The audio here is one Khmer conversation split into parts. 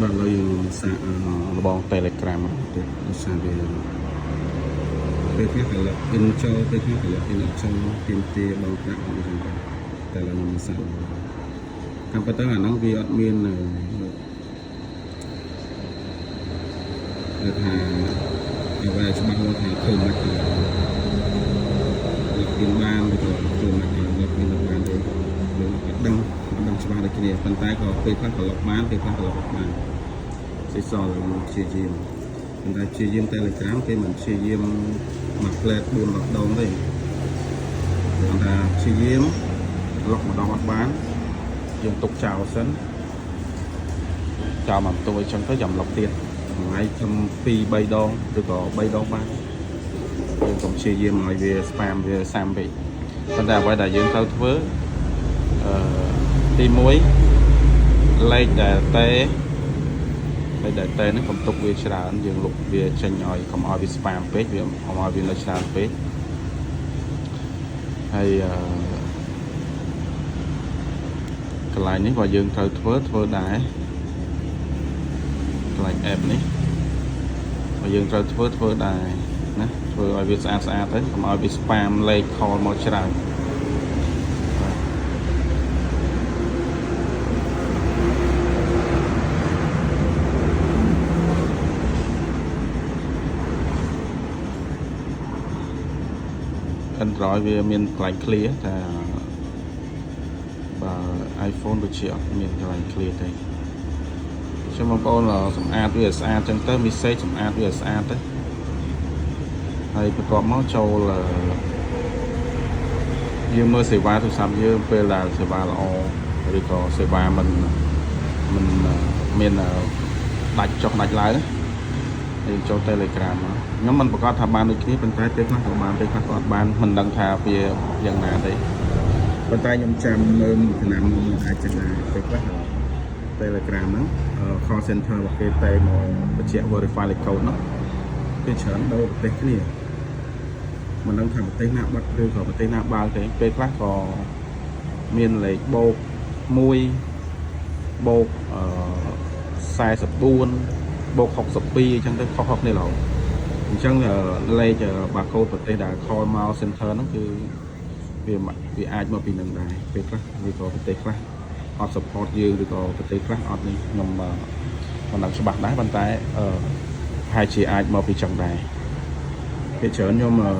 បាទឥឡូវយើងសាកលបង Telegram ទៀតដោយសារវាពេលខ្លះក៏ log in ចូលពេលខ្លះក៏ log in អត់ចូលទាមទារបង់ប្រាក់អីចឹងទៅតែឥឡូវខ្ញុំសាកតាមពិតទៅអាហ្នឹងវាអត់មានគេថាអ្វីច្បាស់លាស់ថាធ្វើមិន log in បានឬក៏ធ្វើមិនឲ្យ log in អត់បានទេយើងអត់ដឹងអត់ដឹងច្បាស់ដូចគ្នាប៉ុន្តែក៏ពេលខ្លះក៏ log បានពេលខ្លះក៏ log អត់បានសេសល់យើងព្យាយាមប៉ុន្តែព្យាយាម Telegram គេមិនព្យាយាមមួយផ្លែត4 10ដងទេគេថាព្យាយាម log ម្ដងអត់បានយើងទុកចោលសិនចោលមកបន្ទួយចឹងទៅចាំ log ទៀតថ្ងៃខ្ញុំ2 3ដងឬក៏3ដងបានយើងកុំព្យាយាមឲ្យវា spam វាសាំពេកប៉ុន្តែអ្វីដែលយើងត្រូវធ្វើអឺទី1លេខដែលតេលេខដែលតេហ្នឹងកុំទុកវាច្រើនយើងលុបវាចេញឲ្យកុំឲ្យវា spam ពេកវាកុំឲ្យវានៅច្រើនពេកហើយអឺកន្លែងនេះបើយើងត្រូវធ្វើធ្វើដែរកន្លែង app នេះបើយើងត្រូវធ្វើធ្វើដែរណាធ្វើឲ្យវាស្អាតស្អាតទៅកុំឲ្យវា spam លេខ call មកច្រើនបាទ Android វាមានកន្លែង clear តែបើ iPhone ដូចជាអត់មានកន្លែង clear ទេខ្ញុំបងប្អូនសម្អាតវាឲ្យស្អាតចឹងទៅ message សម្អាតវាឲ្យស្អាតទៅហើយបន្ទាប់មកចូលយើងមើលសេវាទូរស័ព្ទយើងពេលដែលសេវាល្អឬក៏សេវាមិនមិនមានដាច់ចុះដាច់ឡើងហើយចូល Telegram មកខ្ញុំមិនប្រកាសថាបានដូចគ្នាប៉ុន្តែពេលខ្លះក៏បានពេលខ្លះក៏អត់បានមិនដឹងថាវាយ៉ាងណាទេប៉ុន្តែខ្ញុំចាំមើលមួយឆ្នាំមុនអាចចឹងដែរពេលខ្លះ Telegram ហ្នឹង call center របស់គេតែមកបញ្ជាក់ verify លេខកូដនោះគេច្រើនដូរប្រទេសគ្នាមិនដឹងថាប្រទេសណាបាត់ឬក៏ប្រទេសណាបើកទេពេលខ្លះក៏មានលេខបូក1បូកអឺ44បូក62អញ្ចឹងទៅខុសៗគ្នារហូតអញ្ចឹងលេខបាកូដប្រទេសដែល call មក center ហ្នឹងគឺវាវាអាចមកពីនឹងដែរពេលខ្លះវាក៏ប្រទេសខ្លះអត់ support យើងឬក៏ប្រទេសខ្លះអត់នេះខ្ញុំមិនដឹងច្បាស់ដែរប៉ុន្តែអឺប្រហែលជាអាចមកពីចឹងដែរពេលច្រើនខ្ញុំអឺ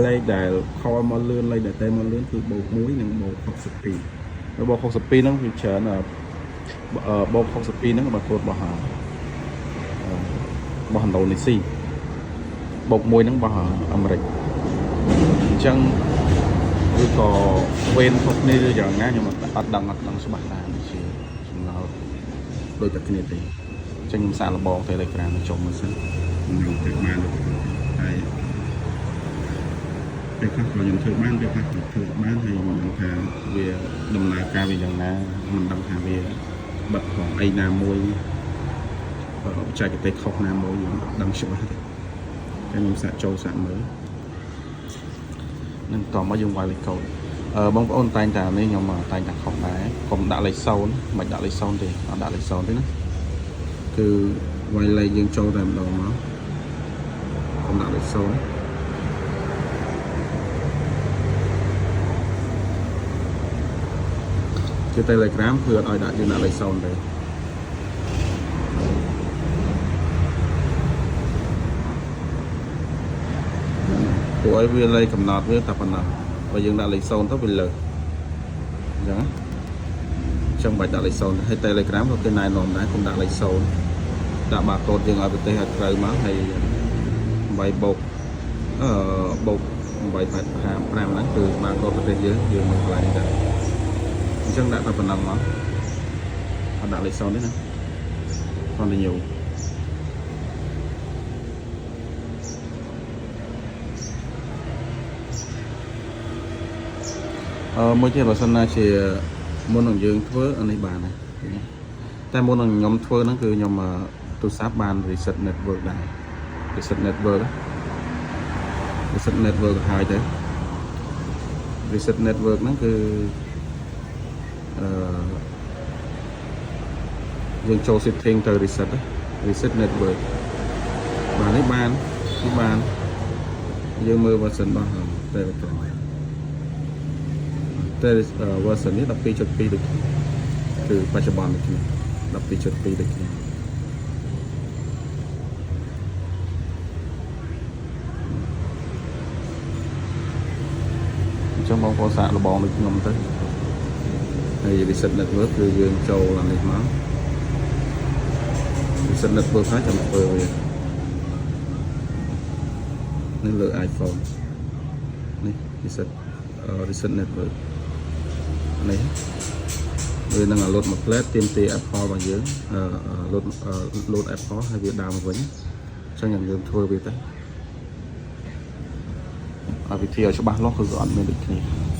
លេខដែល call មកលឿនលេខដែលតែមកលឿនគឺបូក1និងបូក62ហើយបូក62ហ្នឹងវាច្រើនបូក62ហ្នឹងបាកូដរបស់របស់ឥណ្ឌូនេស៊ីបូក1ហ្នឹងរបស់អាមេរិកអញ្ចឹងឬក៏វេនខុសគ្នាឬយ៉ាងណាខ្ញុំអត់ដឹងអត់ដឹងច្បាស់ដែរជាចំណោទដូចតែគ្នាទេអញ្ចឹងខ្ញុំសាកល្បង Telegram ចុះមើលសិនខ្ញុំធ្វើបានហើយពេលខ្លះក៏ខ្ញុំធ្វើបានពេលខ្លះក៏ធ្វើអត់បានហើយមិនដឹងថាវាដំណើរការវាយ៉ាងណាមិនដឹងថាវាបិទផងអីណាមួយបច្ចេកទេសខុសណាមួយខ្ញុំអត់ដឹងច្បាស់ទេតែខ្ញុំសាកចូលសាកមើលនឹងតមកយើងវាយលេខកូដអឺបងប្អូនតែងតែនេះខ្ញុំតែងតែខុសដែរកុំដាក់លេខ0មិនដាក់លេខ0ទេអត់ដាក់លេខ0ទេណាគឺវាយលេខយើងចូលតែម្ដងមកកុំដាក់លេខ0គឺ Telegram គឺអត់ឲ្យដាក់យើងដាក់លេខ0ទេពួកឲ្យវាលេខកំណត់វាតែប៉ុណ្ណោះបើយើងដាក់លេខ0ទៅវាលើសអញ្ចឹងអញ្ចឹងបាច់ដាក់លេខ0ហើយ Telegram ក៏គេណែនាំដែរកុំដាក់លេខ0ដាក់បាកូដយើងឲ្យប្រទេសឲ្យត្រូវមកហើយ8បូកអឺបូក885ហ្នឹងគឺបាកូដប្រទេសយើងយើងមកកន្លែងនេះដែរអញ្ចឹងដាក់តែប៉ុណ្ណឹងមកអត់ដាក់លេខ0ទេណា continue អឺមួយទៀតបើសិនណាជាមុននឹងយើងធ្វើអានេះបានហើយតែមុននឹងខ្ញុំធ្វើហ្នឹងគឺខ្ញុំទូរស័ព្ទបាន reset network ដែរ reset network reset network ហើយទៅ reset network ហ្នឹងគឺអឺ យើងចូល setting ទៅ reset ណា reset network បាទនេះបាននេះបានយើងមើល version របស់ Telegram តែ version នេះ12.2ដូចគ្នាគឺបច្ចុប្បន្នដូចគ្នា12.2ដូចគ្នាអញ្ចឹងបងប្អូនសាកល្បងដូចខ្ញុំទៅហើយ reset network គឺយើងចូលអានេះមក reset network ហើយចាំធ្វើវានេះលើ iPhone នេះ reset network នេះវានឹង load មួយ plate ទាមទារ Apple របស់យើងអឺ load load Apple ហើយវាដើរមកវិញអញ្ចឹងយើងធ្វើវាទៅឲ្យវិធីឲ្យច្បាស់លាស់គឺអត់មានដូចគ្នា។